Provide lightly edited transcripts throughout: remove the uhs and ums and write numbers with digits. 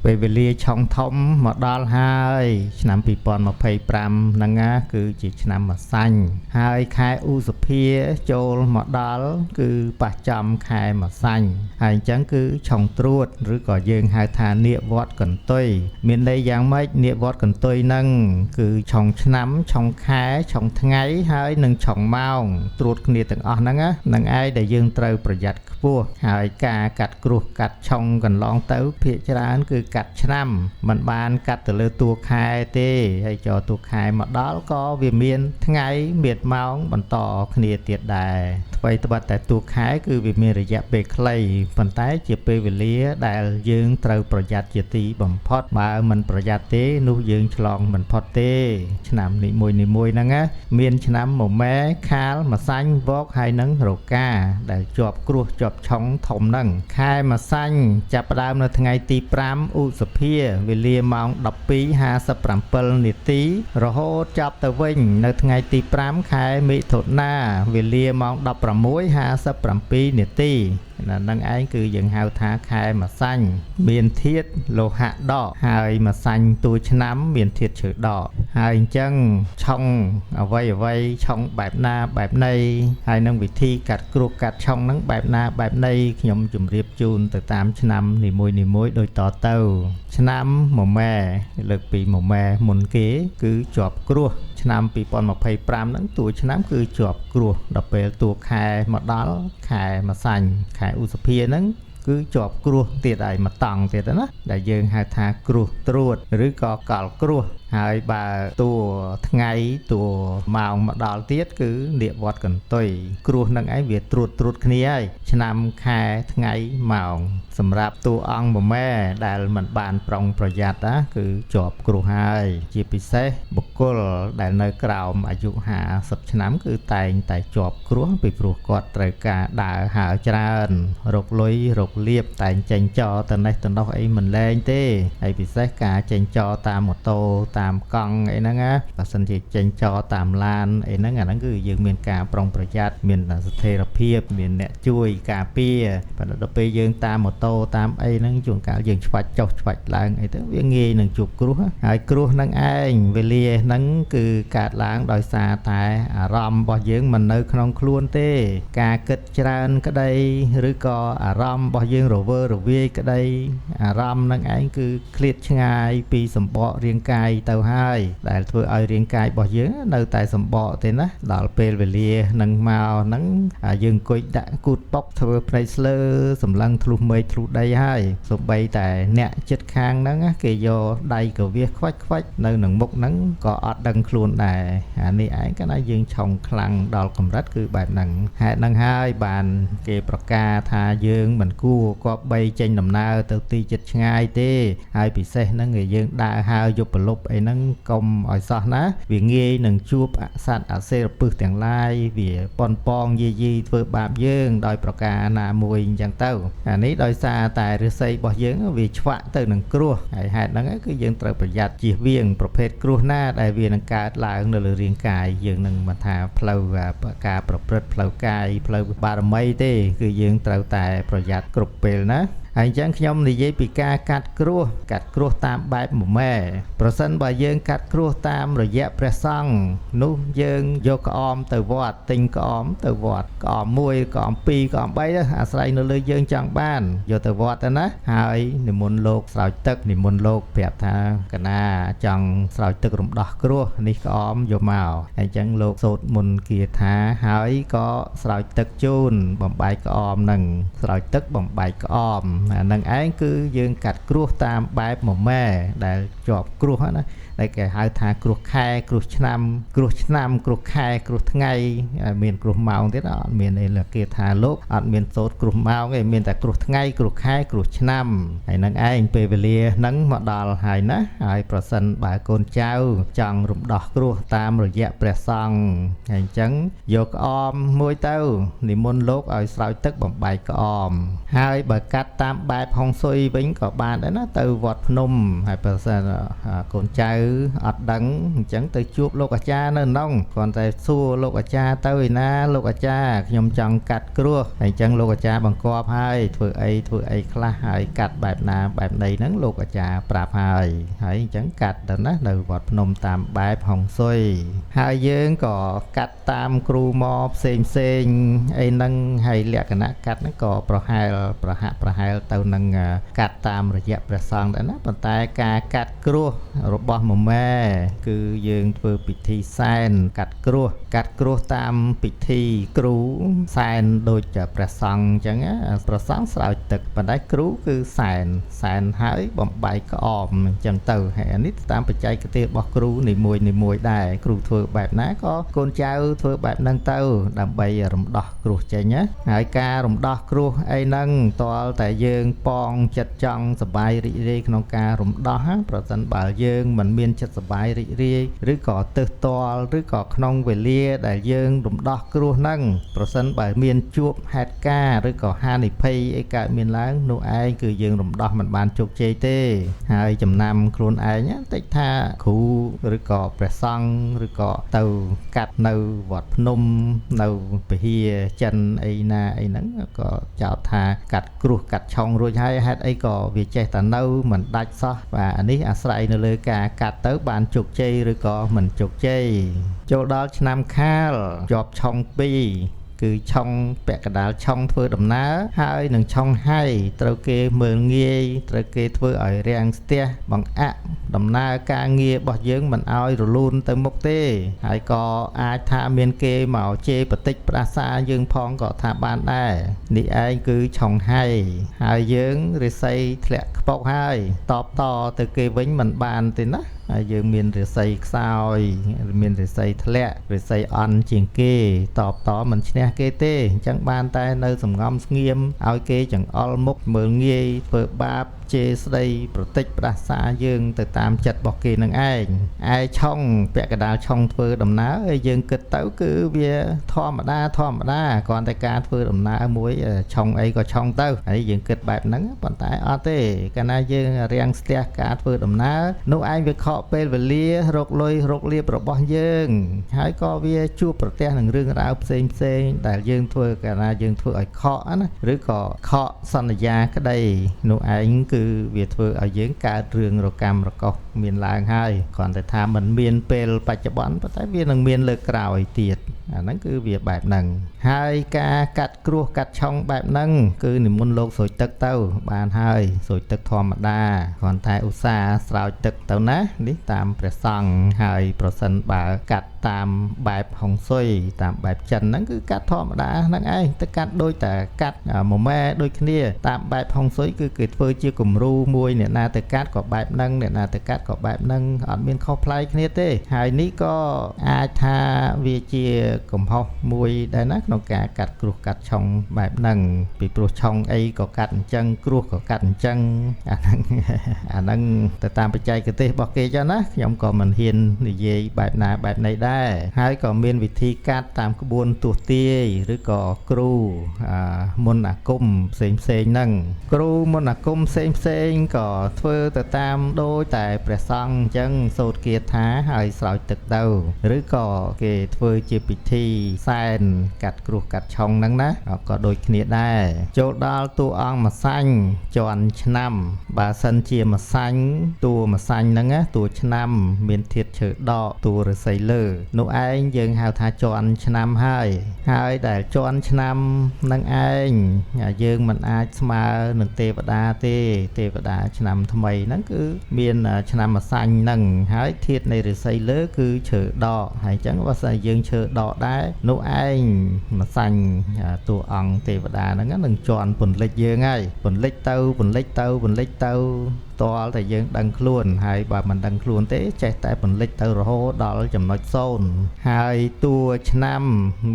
ពេលវេលាឆុងធំមកដល់ហើយឆ្នាំ2025ហ្នឹងណាគឺជាឆ្នាំម្សាញ់ហើយខែឧសភាចូលមកដល់គឺប៉ះចំខែម្សាញ់ហើយអញ្ចឹងគឺឆុងត្រួតឬក៏យើងហៅថានាគវត្តកន្ទុយមានន័យយ៉ាងម៉េចនាគវត្តកន្ទុយហ្នឹងគឺឆុងឆ្នាំឆុងខែឆុងថ្ងៃហើយនិងឆុងម៉ោងត្រួតគ្នាទាំងអស់ហ្នឹងណានឹងឯងដែលយើងត្រូវប្រយ័ត្នខ្ពស់ហើយការកាត់គ្រោះកាត់ឆុងកន្លងទៅភាគច្រើនគឺកាត់ឆ្នាំมันបានកាត់ទៅលើតួខែទេហើយចូលតួខែមកដល់ក៏វាមានថ្ងៃមានម៉ោងបន្តគ្នាទៀតដែរថ្មីត្បិតតែតួខែគឺវាមានរយៈពេលខ្លីប៉ុន្តែជាពេលវេលាដែលយើងត្រូវប្រយ័ត្នជាទីបំផុតបើមិនប្រយ័ត្នទេនោះយើងឆ្លងមិនផុតទេឆ្នាំនីមួយៗហ្នឹងណាមានឆ្នាំមមែខាលម្សាញ់វកហើយនឹងរកាដែលជាប់គ្រោះជាប់ឆុងធំហ្នឹងខែម្សាញ់ចាប់ផ្ដើមនៅថ្ងៃទី5ឧសភាវេលាម៉ោង 12:57 នាទីរហូតចប់ទៅវិញនៅថ្ងៃទី5ខែមិថុនាវេលាម៉ោង 16:57 នាទីហ្នឹងឯងគឺយើងហៅថាខែម្សាញ់មានធាតុលោហៈដកហើយម្សាញ់តួឆ្នាំមានធាតុឈើដកហើយអញ្ចឹងឆុងអ្វីៗឆុងបែបណាបែបណីហើយនឹងវិធីកាត់គ្រោះកាត់ឆុងហ្នឹងបែបណាបែបណីខ្ញុំជម្រាបជូនទៅតាមឆ្នាំនីមួយៗដូចតទៅឆ្នាំមមែលើកពីមមែមុនគេគឺជាប់គ្រោះឆ្នាំ2025ហ្នឹងតួឆ្នាំគឺជាប់គ្រោះដល់ពេលតួខែមកដល់ខែម្សាញ់ខែឧសភាហ្នឹងគឺជាប់គ្រោះទៀតហើយមួយតង់ទៀតណាដែលយើងហៅថាគ្រោះត្រួតឬក៏កលគ្រោះហើយបើតួថ្ងៃតួម៉ោងមកដល់ទៀតគឺនាគវត្តកន្ទុយគ្រោះនឹងឯងវាត្រួតគ្នាហើយឆ្នាំខែថ្ងៃម៉ោងសម្រាប់តួអង្គមមែដែលមិនបានប្រុងប្រយ័ត្នណាគឺជាប់គ្រោះហើយជាពិសេសបុគ្គលដែលនៅក្រោមអាយុ50ឆ្នាំគឺតែងតែជាប់គ្រោះពីព្រោះគាត់ត្រូវការដើរហើរច្រើនរកលុយរកលៀបតែងចេញចោទៅនេះទៅនោះអីមិនលែងទេហើយពិសេសការចេញចោតាមម៉ូតូតាមកង់អីហ្នឹងណាបើសិនជាចេញចោតាមឡានអីហ្នឹងអាហ្នឹងគឺយើងមានការប្រុងប្រយ័ត្នមានស្ថិរភាពមានអ្នកជួយការពារប៉ុន្តែដល់ពេលយើងតាមម៉ូតូតាមអីហ្នឹងជួនកាលយើងឆ្វាច់ចុះឆ្វាច់ឡើងអីទៅវាងាយនឹងជួបគ្រោះហើយគ្រោះហ្នឹងឯងវេលាហ្នឹងគឺកើតឡើងដោយសារតែអារម្មណ៍របស់យើងមិននៅក្នុងខ្លួនទេការគិតច្រើនក្តីឬក៏អារម្មណ៍របស់យើងរវើរវាយក្តីអារម្មណ៍ហ្នឹងឯងគឺឃ្លាតឆ្ងាយពីសម្បករាងកាយទៅហើយដែលធ្វើឲ្យរាងកាយរបស់យើងនៅតែសម្បកទេណាដល់ពេលវេលានឹងមកហ្នឹងយើងអង្គុយដាក់គូតប៉ុកធ្វើភ្នែកស្លើសម្លឹងធ្លុះមេឃធ្លុះដីហើយសូម្បីតែអ្នកចិត្តខាងហ្នឹងគេយកដៃកវាសខ្វាច់នៅនឹងមុខហ្នឹងក៏អត់ដឹងខ្លួនដែរអានេះឯងកាលណាយើងឆុងខ្លាំងដល់កម្រិតគឺបែបហ្នឹងហេតុហ្នឹងហើយបានគេប្រកាសថាយើងមិនគួរគប្បីចេញដំណើរទៅទីជិតឆ្ងាយទេហើយពិសេសហ្នឹងគេយើងដើរហើរយប់ប្រលប់អីហ្នឹងកុំឲ្យសោះណាវាងាយនឹងជួបអសត្វអសិរពិសទាំងឡាយវាប៉ុនប៉ងយាយីធ្វើបាបយើងដោយប្រការណាមួយអញ្ចឹងទៅអានេះដោយសារតែឫស្សីរបស់យើងវាឆ្វាក់ទៅនឹងគ្រោះហើយហេតុហ្នឹងគឺយើងត្រូវប្រយ័ត្នជៀសវាងប្រភេទគ្រោះណាដែលវានឹងកើតឡើងនៅលើរាងកាយយើងនឹងមិនថាផ្លូវការប្រព្រឹត្តផ្លូវកាយផ្លូវបារមីទេគឺយើងត្រូវតែប្រយ័ត្នគ្រប់ពេលណាហើយអញ្ចឹងខ្ញុំនិយាយពីការកាត់គ្រោះតាមបែបមមែប្រសិនបើយើងកាត់គ្រោះតាមរយៈព្រះសង្ឃនោះយើងយកក្អមទៅវត្តទិញក្អមទៅវត្តក្អម1ក្អម2ក្អម3អាស្រ័យនៅលើយើងចង់បានយកទៅវត្តទៅណាហើយនិមន្តលោកស្រោចទឹកនិមន្តលោកប្រាប់ថាកណាចង់ស្រោចទឹករំដោះគ្រោះនេះក្អមយកមកហើយអញ្ចឹងលោកសូត្រមន្តគាថាហើយក៏ស្រោចទឹកជូនបំបែកក្អមនឹងស្រោចទឹកបំបែកក្អមអានឹងឯងគឺយើងកាត់គ្រោះតាមបែបមមែដែលជាប់គ្រោះណាដែលគេហៅថាគ្រោះខែគ្រោះឆ្នាំគ្រោះឆ្នាំគ្រោះខែគ្រោះថ្ងៃមានគ្រោះម៉ោងទៀតអត់មានទេគេថាលោកអត់មានសូត្រគ្រោះម៉ោងទេមានតែគ្រោះថ្ងៃគ្រោះខែគ្រោះឆ្នាំហើយនឹងឯងពេលវេលាហ្នឹងមកដល់ហើយណាហើយប្រសិនបើកូនចៅចង់រំដោះគ្រោះតាមរយៈព្រះសង្ឃហើយអញ្ចឹងយកក្អមមួយទៅនិមន្តលោកឲ្យស្រោចទឹកបំបែកក្អមហើយបើកាត់តាម បែបហុងស៊ុយវិញក៏បានដែរណាទៅវត្តភ្នំហើយបើសិនកូនចៅអត់ដឹងអញ្ចឹងទៅជួបលោកអាចារ្យនៅក្នុងគ្រាន់តែសួរលោកអាចារ្យទៅឯណាលោកអាចារ្យខ្ញុំចង់កាត់គ្រោះហើយអញ្ចឹងលោកអាចារ្យបង្គាប់ហើយធ្វើអីធ្វើអីខ្លះហើយកាត់បែបណាបែបណីហ្នឹងលោកអាចារ្យប្រាប់ហើយហើយអញ្ចឹងកាត់ទៅណានៅវត្តភ្នំតាមបែបហុងស៊ុយហើយយើងក៏កាត់តាមគ្រូមកផ្សេងផ្សេងអីហ្នឹងហើយលក្ខណៈកាត់ហ្នឹងក៏ប្រហែលប្រហាក់ប្រហែលទៅនឹងកាត់តាមរយៈព្រះសង្ឃដែរណាប៉ុន្តែការកាត់គ្រោះរបស់មមែគឺយើងធ្វើពិធីសែនកាត់គ្រោះកាត់គ្រោះតាមពិធីគ្រូសែនដូចព្រះសង្ឃអញ្ចឹងព្រះសង្ឃស្រោចទឹកប៉ុន្តែគ្រូគឺសែនសែនហើយបំបែកក្អមអញ្ចឹងទៅហើយអានេះតាមបច្ចេកទេសរបស់គ្រូនីមួយនីមួយដែរគ្រូធ្វើបែបណាក៏កូនចៅធ្វើបែបហ្នឹងទៅដើម្បីរំដោះគ្រោះចេញណាហើយការរំដោះគ្រោះអីហ្នឹងទាល់តែយើងប៉ងចិត្តចង់សប្បាយរីករាយក្នុងការរំដោះប្រសិនបើយើងមិនមានចិត្តសប្បាយរីករាយឬក៏ទើសទាល់ឬក៏ក្នុងវេលាដែលយើងរំដោះគ្រោះហ្នឹងប្រសិនបើមានជួបហេតុការណ៍ឬក៏ហានិភ័យអីកើតមានឡើងនោះឯងគឺយើងរំដោះមិនបានជោគជ័យទេហើយចំណាំខ្លួនឯងតិចថាគ្រូឬក៏ព្រះសង្ឃឬក៏ទៅកាត់នៅវត្តភ្នំនៅពហិចិនអីណាអីហ្នឹងក៏ចោទថាកាត់គ្រោះកាត់ឆុងរួចហើយហេតុអីក៏វាចេះតែនៅមិនដាច់សោះបាទអានេះអាស្រ័យនៅលើការកាត់ទៅបានជោគជ័យឬក៏មិនជោគជ័យចូលដល់ឆ្នាំខាលជាប់ឆុង2គឺឆុងពាក់កណ្ដាលឆុងធ្វើដំណើរហើយនឹងឆុងហៃត្រូវគេមើលងាយត្រូវគេធ្វើឲ្យរាំងស្ទះបង្អាក់ដំណើរការងាររបស់យើងមិនឲ្យរលូនទៅមុខទេហើយក៏អាចថាមានគេមកជេរបតិចផ្ដាសាយើងផងក៏ថាបានដែរនេះឯងគឺឆុងហៃហើយយើងរិស័យធ្លាក់ខ្ពកហើយតបតទៅគេវិញមិនបានទេណាហើយយើងមានរិស័យខ្សោយមានរិស័យធ្លាក់រិស័យអន់ជាងគេតបតមិនឈ្នះគេទេអញ្ចឹងបានតែនៅសំងំស្ងៀមឲ្យគេចង្អុលមុខមើលងាយធ្វើបាបជេរស្ដីប្រតិចផ្ដាសាយើងទៅតាមចិត្តរបស់គេនឹងឯងឯឆុងពាក់កណ្ដាលឆុងធ្វើដំណើរហើយយើងគិតទៅគឺវាធម្មតាធម្មតាគ្រាន់តែការធ្វើដំណើរមួយឆុងអីក៏ឆុងទៅហើយយើងគិតបែបហ្នឹងប៉ុន្តែអត់ទេកាលណាយើងរាំងស្ទះការធ្វើដំណើរនោះឯងវាខកពេលវេលារកលុយរកលៀបរបស់យើងហើយក៏វាជួបប្រទះនឹងរឿងរ៉ាវផ្សេងផ្សេងដែលយើងធ្វើកាលណាយើងធ្វើឲ្យខកណាឬក៏ខកសន្យាក្តីនោះឯងគឺវាធ្វើឲ្យយើងកើតរឿងរកម្មរកុសមានឡើងហើយគ្រាន់តែថាมันមានពេលបច្ចុប្បន្នប៉ុន្តែវានឹងមានលើកក្រោយទៀតអាហ្នឹងគឺវាបែបហ្នឹងហើយការកាត់គ្រោះកាត់ឆុងបែបហ្នឹងគឺនិមន្តលោកស្រោចទឹកទៅបានហើយស្រោចទឹកធម្មតាគ្រាន់តែឧស្សាហ៍ស្រោចទឹកទៅណានេះតាមព្រះសង្ឃហើយប្រសិនបើកាត់តាមបែបហុងស៊ុយតាមបែបចិនហ្នឹងគឺកាត់ធម្មតាហ្នឹងឯងទៅកាត់ដូចតែកាត់មមែដូចគ្នាតាមបែបហុងស៊ុយគឺគេធ្វើជាគំរូមួយអ្នកណាទៅកាត់ក៏បែបហ្នឹងអ្នកណាទៅកាត់ក៏បែបហ្នឹងអត់មានខុសប្លែកគ្នាទេហើយនេះក៏អាចថាវាជាកំហុសមួយដែរណាក្នុងការកាត់គ្រោះកាត់ឆុងបែបហ្នឹងពីព្រោះឆុងអីក៏កាត់អញ្ចឹងគ្រោះក៏កាត់អញ្ចឹងអាហ្នឹងទៅតាមបច្ចេកទេសរបស់គេចឹងណាខ្ញុំក៏មិនហ៊ាននិយាយបែបណាបែបណីដែរហើយក៏មានវិធីកាត់តាមក្បួនទស្សទាយឬក៏គ្រូមន្តអាគមផ្សេងផ្សេងហ្នឹងគ្រូមន្តអាគមផ្សេងផ្សេងក៏ធ្វើទៅតាមដូចតែព្រះសង្ឃអញ្ចឹងសូត្រគាថាហើយស្រោចទឹកទៅឬក៏គេធ្វើជាពិធីសែនកាត់គ្រោះកាត់ឆុងហ្នឹងណាក៏ដូចគ្នាដែរចូលដល់តួអង្គម្សាញ់ជាន់ឆ្នាំបើសិនជាម្សាញ់តួម្សាញ់ហ្នឹងណាតួឆ្នាំមានធាតុឈើដកតួឫស្សីលើនោះឯងយើងហៅថាជាន់ឆ្នាំហើយហើយដែលជាន់ឆ្នាំនឹងឯងយើងមិនអាចស្មើនឹងទេវតាទេទេវតាឆ្នាំថ្មីហ្នឹងគឺមានឆ្នាំម្សាញ់ហ្នឹងហើយធាតុនៃឫស្សីលើគឺឈើដកហើយអញ្ចឹងបើសិនយើងឈើដកដែរនោះឯងម្សាញ់តួអង្គទេវតាហ្នឹងនឹងជាន់ពន្លិចយើងហើយពន្លិចទៅពន្លិចទៅពន្លិចទៅទាល់តែយើងដឹងខ្លួនហើយបើមិនដឹងខ្លួនទេចេះតែពន្លិចទៅរហូតដល់ចំណុច0ហើយតួឆ្នាំ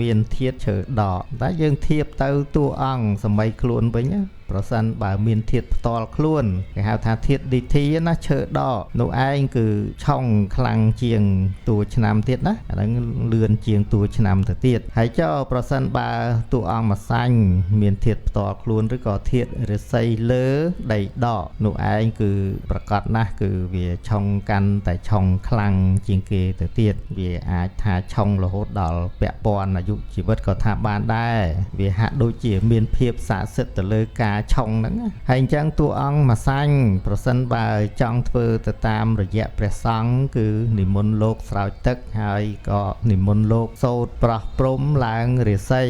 មានធាតុឈើដកតែយើងធៀបទៅតួអង្គសម័យខ្លួនវិញ ប្រសិនបើមានធាតុផ្ទាល់ខ្លួនគេហៅថាធាតុឌីធីណាឈើដកនោះឯងគឺឆុងខ្លាំងជាងតួឆ្នាំទៀតណាអាហ្នឹងលឿនជាងតួឆ្នាំទៅទៀតហើយចុះប្រសិនបើតួអង្គម្សាញ់មានធាតុផ្ទាល់ខ្លួនឬក៏ធាតុឫស្សីលើដីដកនោះឯងគឺប្រកាសណាស់គឺវាឆុងកាន់តែឆុងខ្លាំងជាងគេទៅទៀតវាអាចថាឆុងរហូតដល់ពាក់ព័ន្ធអាយុជីវិតក៏ថាបានដែរវាហាក់ដូចជាមានភាពស័ក្តិសិទ្ធិទៅលើការឆុងហ្នឹងហើយអញ្ចឹងតួអង្គម្សាញ់ប្រសិនបើចង់ធ្វើទៅតាមរយៈព្រះសង្ឃគឺនិមន្តលោកស្រោចទឹកហើយក៏និមន្តលោកសូត្រប្រោះព្រំឡើងរាសី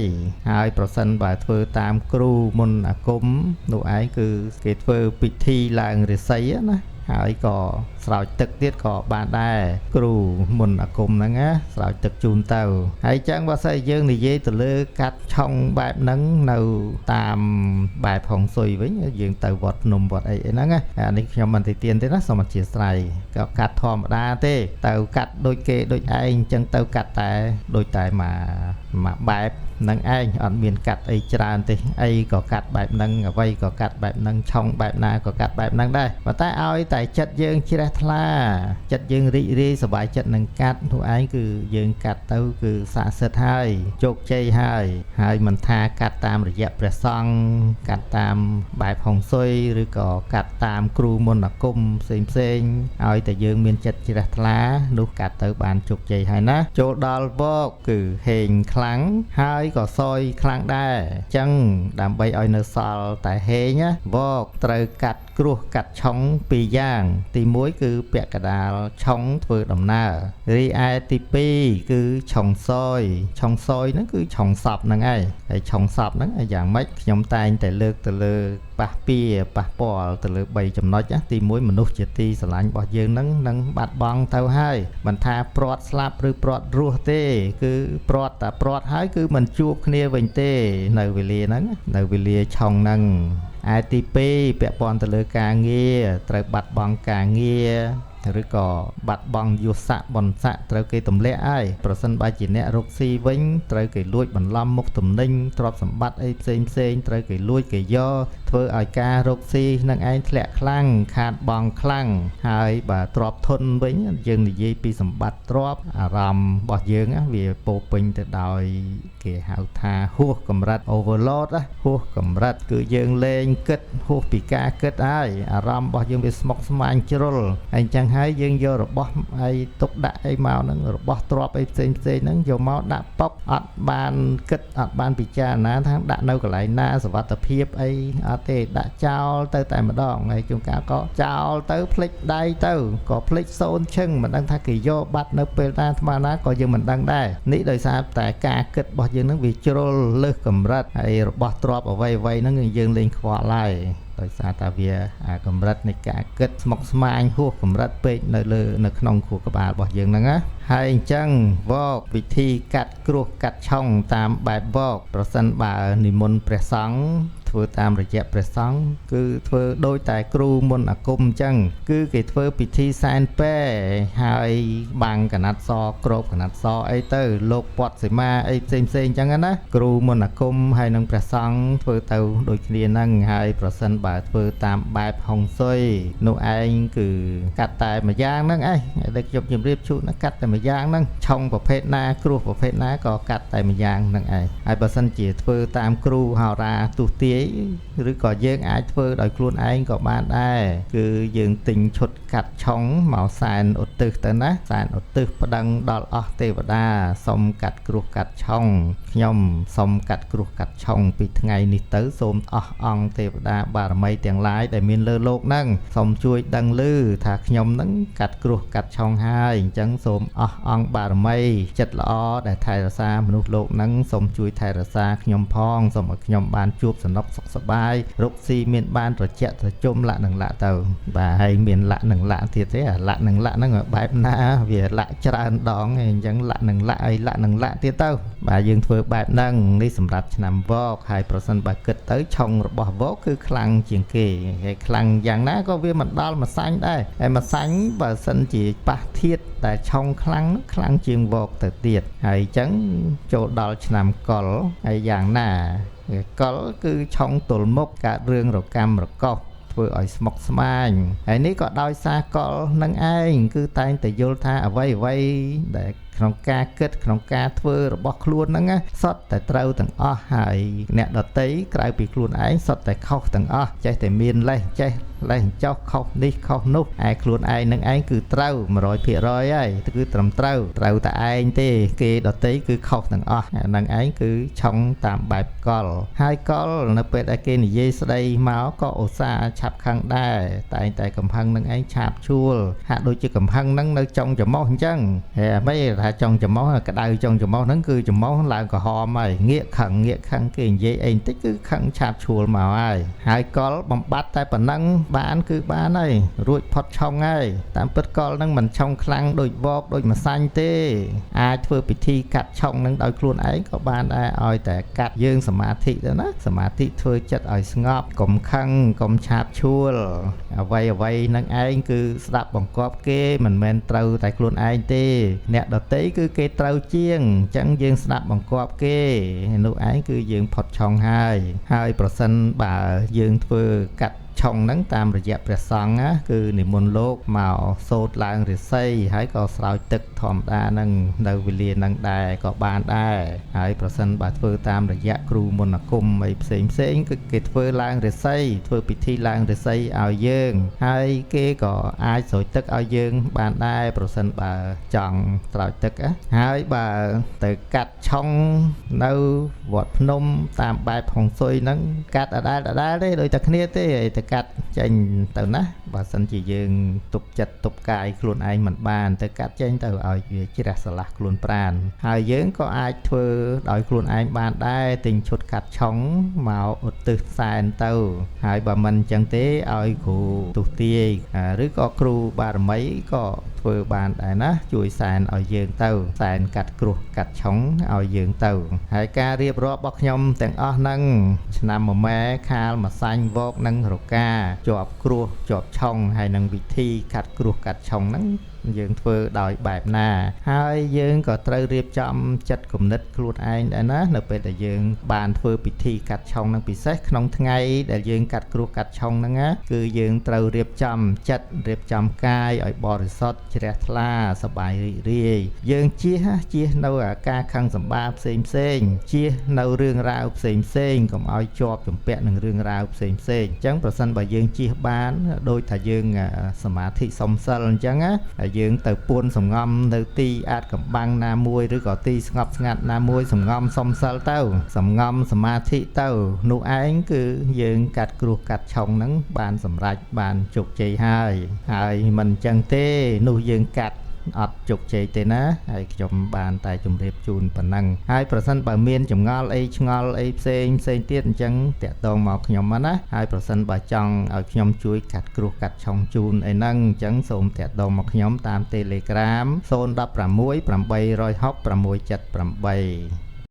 ហើយប្រសិនបើធ្វើតាមគ្រូមន្តអាគមនោះឯងគឺគេធ្វើពិធីឡើងរាសីណាហើយក៏ស្រោចទឹកទៀតក៏បានដែរគ្រូមន្តអាគមហ្នឹងណាស្រោចទឹកជូនទៅហើយចឹងបើសិនយើងនិយាយទៅលើកាត់ឆុងបែបហ្នឹងនៅតាមបែបហុងស៊ុយវិញយើងទៅវត្តភ្នំវត្តអីអីហ្នឹងណាអានេះខ្ញុំមិនទៅទៀនទេណាសូមអធិស្ឋានក៏កាត់ធម្មតាទេទៅកាត់ដូចគេដូចឯងចឹងទៅកាត់តែដូចតែមួយបែបនឹងឯងអត់មានកាត់អីច្រើនទេអីក៏កាត់បែបហ្នឹងអ្វីក៏កាត់បែបហ្នឹងឆុងបែបណាក៏កាត់បែបហ្នឹងដែរប៉ុន្តែឲ្យតែចិត្តយើងជ្រះថ្លាចិត្តយើងរីករាយសប្បាយចិត្តនឹងកាត់នោះឯងគឺយើងកាត់ទៅគឺស័ក្តិសិទ្ធិហើយជោគជ័យហើយហើយមិនថាកាត់តាមរយៈព្រះសង្ឃកាត់តាមបែបហុងស៊ុយឬក៏កាត់តាមគ្រូមន្តអាគមផ្សេងផ្សេងឲ្យតែយើងមានចិត្តជ្រះថ្លានោះកាត់ទៅបានជោគជ័យហើយណាចូលដល់វកគឺហេងខ្លាំងហើយក៏សយខ្លាំងដែរអញ្ចឹងដើម្បីឲ្យនៅសល់តែហេងណាវកត្រូវកាត់គ្រោះកាត់ឆុងពីរយ៉ាងទី1គឺពាក់កដាលឆុងធ្វើដំណើររីឯទី2គឺឆុងសយឆុងសយហ្នឹងគឺឆុងសពហ្នឹងឯងហើយឆុងសពហ្នឹងយ៉ាងម៉េចខ្ញុំតែងតែលើកទៅលើប៉ះពៀប៉ះពាល់ទៅលើ3ចំណុចទី1មនុស្សជាទីស្រឡាញ់របស់យើងហ្នឹងនឹងបាត់បង់ទៅហើយមិនថាព្រាត់ស្លាប់ឬព្រាត់រស់ទេគឺព្រាត់តែព្រាត់ហើយគឺមិនជួបគ្នាវិញទេនៅវេលាហ្នឹងនៅវេលាឆុងហ្នឹងឯទី2ពាក់ព័ន្ធទៅលើការងារត្រូវបាត់បង់ការងារឬក៏បាត់បង់យុស័កបុណ្យស័ក្តិត្រូវគេទម្លាក់ហើយប្រសិនបើជាអ្នករកស៊ីវិញត្រូវគេលួចបន្លំមុខទំនិញទ្រព្យសម្បត្តិអីផ្សេងផ្សេងត្រូវគេលួចគេយកធ្វើឲ្យការរកស៊ីនឹងឯងធ្លាក់ខ្លាំងខាតបង់ខ្លាំងហើយបើទ្រព្យធនវិញយើងនិយាយពីសម្បត្តិទ្រព្យអារម្មណ៍របស់យើងវាពោពេញទៅដោយគេហៅថាហួសកម្រិត overload ហួសកម្រិតគឺយើងលែងគិតហួសពីការគិតហើយអារម្មណ៍របស់យើងវាស្មុគស្មាញជ្រុលហើយអញ្ចឹងហើយយើងយករបស់អីទុកដាក់អីមកហ្នឹងរបស់ទ្រព្យអីផ្សេងផ្សេងហ្នឹងយកមកដាក់ប៉ុកអត់បានគិតអត់បានពិចារណាថាដាក់នៅកន្លែងណាសុវត្ថិភាពអីអត់ទេដាក់ចោលទៅតែម្ដងហើយជួនកាលក៏ចោលទៅភ្លេចដៃទៅក៏ភ្លេចសូនឈឹងមិនដឹងថាគេយកបាត់នៅពេលណាថ្មណាក៏យើងមិនដឹងដែរនេះដោយសារតែការគិតរបស់យើងហ្នឹងវាជ្រុលលើសកម្រិតហើយរបស់ទ្រព្យអ្វីអ្វីហ្នឹងយើងលែងខ្វល់ហើយដោយសារតែវាអាកម្រិតនៃការគិតស្មុគស្មាញហួសកម្រិតពេកនៅលើនៅក្នុងខួរក្បាលរបស់យើងហ្នឹងណាហើយអញ្ចឹងវកវិធីកាត់គ្រោះកាត់ឆុងតាមបែបវកប្រសិនបើនិមន្តព្រះសង្ឃធ្វើតាមរយៈព្រះសង្ឃគឺធ្វើដូចតែគ្រូមន្តអាគមអញ្ចឹងគឺគេធ្វើពិធីសែនពែហើយបាំងកណាត់សក្របកណាត់សអីទៅលោកពតសីមាអីផ្សេងផ្សេងអញ្ចឹងណាគ្រូមន្តអាគមហើយនឹងព្រះសង្ឃធ្វើទៅដូចគ្នាហ្នឹងហើយប្រសិនបើធ្វើតាមបែបហុងស៊ុយនោះឯងគឺកាត់តែមួយយ៉ាងហ្នឹងឯងដែលខ្ញុំជម្រាបជូនណាកាត់តែមួយយ៉ាងហ្នឹងឆុងប្រភេទណាគ្រោះប្រភេទណាក៏កាត់តែមួយយ៉ាងហ្នឹងឯងហើយបើសិនជាធ្វើតាមគ្រូហោរាទស្សទាយឬក៏យើងអាចធ្វើដោយខ្លួនឯងក៏បានដែរគឺយើងទិញឈុតកាត់ឆុងមកសែនឧទ្ទិសទៅណាសែនឧទ្ទិសប្តឹងដល់អស់ទេវតាសូមកាត់គ្រោះកាត់ឆុងខ្ញុំសូមកាត់គ្រោះកាត់ឆុងពីថ្ងៃនេះទៅសូមអស់អង្គទេវតាបារមីទាំងឡាយដែលមានលើលោកហ្នឹងសូមជួយដឹងឮថាខ្ញុំហ្នឹងកាត់គ្រោះកាត់ឆុងហើយអញ្ចឹងសូមអស់អង្គបារមីចិត្តល្អដែលថែរក្សាមនុស្សលោកហ្នឹងសូមជួយថែរក្សាខ្ញុំផងសូមឲ្យខ្ញុំបានជួបសំណុកសុខសប្បាយរកស៊ីមានបានត្រជាក់ត្រជុំលក្ខនឹងលក្ខទៅបាទហើយមានលក្ខនឹងលក្ខទៀតទេអាលក្ខនឹងលក្ខហ្នឹងបែបណាវាលក្ខច្រើនដងអញ្ចឹងលក្ខនឹងលក្ខអីលក្ខនឹងលក្ខទៀតទៅបាទយើងធ្វើបែបហ្នឹងនេះសម្រាប់ឆ្នាំវកហើយប្រសិនបើគិតទៅឆុងរបស់វកគឺខ្លាំងជាងគេហើយខ្លាំងយ៉ាងណាក៏វាមិនដល់ម្សាញ់ដែរហើយម្សាញ់បើសិនជាប៉ះធាតុតែឆុងខ្លាំងខ្លាំងជាងវកទៅទៀតហើយអញ្ចឹងចូលដល់ឆ្នាំកុលហើយយ៉ាងណា កលគឺឆុងទល់មុខកើតរឿងរកម្មរកុសធ្វើឲ្យស្មុគស្មាញហើយនេះក៏ដោយសារកលនឹងឯងគឺតែងតែយល់ថាអ្វីអ្វីដែលក្នុងការគិតក្នុងការធ្វើរបស់ខ្លួនហ្នឹងសុទ្ធតែត្រូវទាំងអស់ហើយអ្នកដតីក្រៅពីខ្លួនឯងសុទ្ធតែខុសទាំងអស់ចេះតែមានលេសចេះលេសចោះខុសនេះខុសនោះឯខ្លួនឯងនឹងឯងគឺត្រូវ100%ហើយគឺត្រឹមត្រូវត្រូវតែឯងទេគេដតីគឺខុសទាំងអស់ហ្នឹងឯងគឺឆុងតាមបែបកលហើយកលនៅពេលដែលគេនិយាយស្ដីមកក៏ឧស្សាហ៍ឆាប់ខឹងដែរតែងតែកំហឹងនឹងឯងឆាបឈួលហាក់ដូចជាកំហឹងហ្នឹងនៅចុងច្រមុះអញ្ចឹងហើយមិនថាចុងច្រមុះក្តៅចុងច្រមុះហ្នឹងគឺច្រមុះឡើងក្រហមហើយងាកខឹងងាកខឹងគេនិយាយអីបន្តិចគឺខឹងឆាបឈួលមកហើយហើយកលបំបត្តិតែប៉ុណ្ណឹងបានគឺបានហើយរួចផុតឆុងហើយតាមពិតកលហ្នឹងមិនឆុងខ្លាំងដូចវកដូចម្សាញ់ទេអាចធ្វើពិធីកាត់ឆុងហ្នឹងដោយខ្លួនឯងក៏បានដែរឲ្យតែកាត់យើងសមាធិទៅណាសមាធិធ្វើចិត្តឲ្យស្ងប់កុំខឹងកុំឆាបឈួលអ្វីអ្វីនឹងឯងគឺស្ដាប់បង្គាប់គេមិនមែនត្រូវតែខ្លួនឯងទេអ្នកដទៃគឺគេត្រូវជាងអញ្ចឹងយើងស្ដាប់បង្គាប់គេនោះឯងគឺយើងផុតឆុងហើយហើយប្រសិនបើយើងធ្វើកាត់ឆុងហ្នឹងតាមរយៈព្រះសង្ឃណាគឺនិមន្តលោកមកសូត្រឡើងរិស័យហើយក៏ស្រោចទឹកធម្មតាហ្នឹងនៅវេលាហ្នឹងដែរក៏បានដែរហើយប្រសិនបើធ្វើតាមរយៈគ្រូមន្តអាគមអីផ្សេងផ្សេងគឺគេធ្វើឡើងរិស័យធ្វើពិធីឡើងរិស័យឲ្យយើងហើយគេក៏អាចស្រោចទឹកឲ្យយើងបានដែរប្រសិនបើចង់ស្រោចទឹកណាហើយបើទៅកាត់ឆុងនៅវត្តភ្នំតាមបែបហុងស៊ុយហ្នឹងកាត់ដដែលដដែលទេដូចតែគ្នាទេទៅកាត់ចេញទៅណាបើសិនជាយើងទប់ចិត្តទប់កាយខ្លួនឯងមិនបានទៅកាត់ចេញទៅឲ្យវាជ្រះស្រឡះខ្លួនប្រាណហើយយើងក៏អាចធ្វើដោយខ្លួនឯងបានដែរទិញឈុតកាត់ឆុងមកឧទ្ទិសសែនទៅហើយបើមិនអញ្ចឹងទេឲ្យគ្រូទុទាយឬក៏គ្រូបារមីក៏ធ្វើបានដែរណាជួយសែនឲ្យយើងទៅសែនកាត់គ្រោះកាត់ឆុងឲ្យយើងទៅហើយការរៀបរាប់របស់ខ្ញុំទាំងអស់ហ្នឹងឆ្នាំមមែខាលម្សាញ់វកនិងរកាជាប់គ្រោះជាប់ឆុងហើយនឹងវិធីកាត់គ្រោះកាត់ឆុងហ្នឹងយើងធ្វើដោយបែបណាហើយយើងក៏ត្រូវរៀបចំចិត្តគំនិតខ្លួនឯងដែរណានៅពេលដែលយើងបានធ្វើពិធីកាត់ឆុងនឹងពិសេសក្នុងថ្ងៃដែលយើងកាត់គ្រោះកាត់ឆុងហ្នឹងណាគឺយើងត្រូវរៀបចំចិត្តរៀបចំកាយឲ្យបរិសុទ្ធជ្រះថ្លាសប្បាយរីករាយយើងជៀសនៅអាការខឹងសម្បាផ្សេងផ្សេងជៀសនៅរឿងរ៉ាវផ្សេងផ្សេងកុំឲ្យជាប់ជំពាក់នឹងរឿងរ៉ាវផ្សេងផ្សេងអញ្ចឹងប្រសិនបើយើងជៀសបានដូចថាយើងសមាធិសុំសិលអញ្ចឹងណាយើងទៅពួនសំងំនៅទីអាចកំបាំងណាមួយឬក៏ទីស្ងប់ស្ងាត់ណាមួយសំងំសុំសិលទៅសំងំសមាធិទៅនោះឯងគឺយើងកាត់គ្រោះកាត់ឆុងហ្នឹងបានសម្រេចបានជោគជ័យហើយហើយមិនអញ្ចឹងទេនោះយើងកាត់អត់ជោគជ័យទេណាហើយខ្ញុំបានតែជម្រាបជូនប៉ុណ្ណឹងហើយប្រសិនបើមានចម្ងល់អីឆ្ងល់អីផ្សេងផ្សេងទៀតអញ្ចឹងតាក់ទងមកខ្ញុំណាហើយប្រសិនបើចង់ឲ្យខ្ញុំជួយកាត់គ្រោះកាត់ឆុងជូនអីហ្នឹងអញ្ចឹងសូមតាក់ទងមកខ្ញុំតាម Telegram 016 860 678